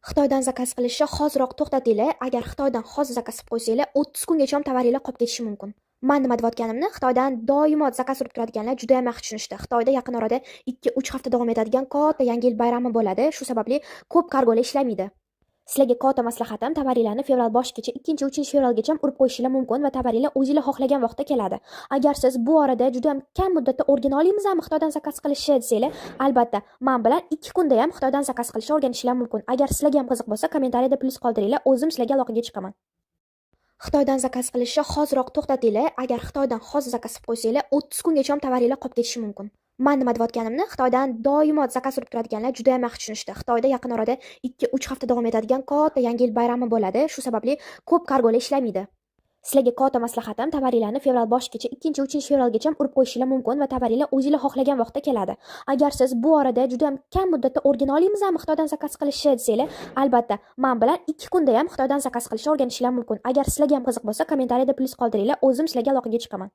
Xitoydan zakaz qilishni hoziroq to'xtatinglar. Agar Xitoydan hozir zakaz qilib qo'ysanglar, 30 kungacha tovaringlar qolib ketishi mumkin. Man nima deyotganimni Xitoydan doimo zakaz urib turadiganlar judayam yaxshi tushunishdi. Xitoyda yaqin orada 2-3 hafta davom etadigan katta Yangi yil bayrami bo'ladi. Shu sababli ko'p kargolar ishlamaydi. Sizlarga katta maslahatim, tovaringlarni fevral boshigacha, 2-3 fevralgacha urib qo'yishinglar mumkin va tovaringlar o'zinglar xohlagan vaqtda keladi. Agar siz bu orada juda ham kam muddatda o'rgana olamizmi Xitoydan zakaz qilishni desanglar, albatta, man bilan 2 kunda ham Xitoydan zakaz qilishni o'rganishinglar mumkin. Agar sizlarga ham qiziq bo'lsa, kommentariyada plyus qoldiringlar, o'zim sizlarga aloqaga chiqaman. Xitoydan zakaz qilishni hoziroq to'xtatinglar. Agar Xitoydan hozir zakaz qilib qo'ysanglar, 30 kungacha tovaringlar qolib ketishi mumkin. Man nima deyotganimni Xitoydan doimo zakaz urib turadiganlar judayam yaxshi tushunishdi. Xitoyda yaqin orada 2-3 hafta davom etadigan katta Yangi yil bayrami bo'ladi. Shu sababli ko'p kargolar ishlamaydi. Sizlarga katta maslahatim, tovaringlarni fevral boshigacha, 2-3 fevralgacha urib qo'yishinglar mumkin va tovaringlar o'zinglar xohlagan vaqtda keladi. Agar siz bu orada juda ham kam muddatda o'rgana olamizmi Xitoydan zakaz qilishni desanglar, albatta, man bilan 2 kunda ham Xitoydan zakaz qilishni o'rganishinglar mumkin. Agar sizlarga ham qiziq bo'lsa, kommentariyada plyus qoldiringlar, o'zim sizlarga aloqaga chiqaman.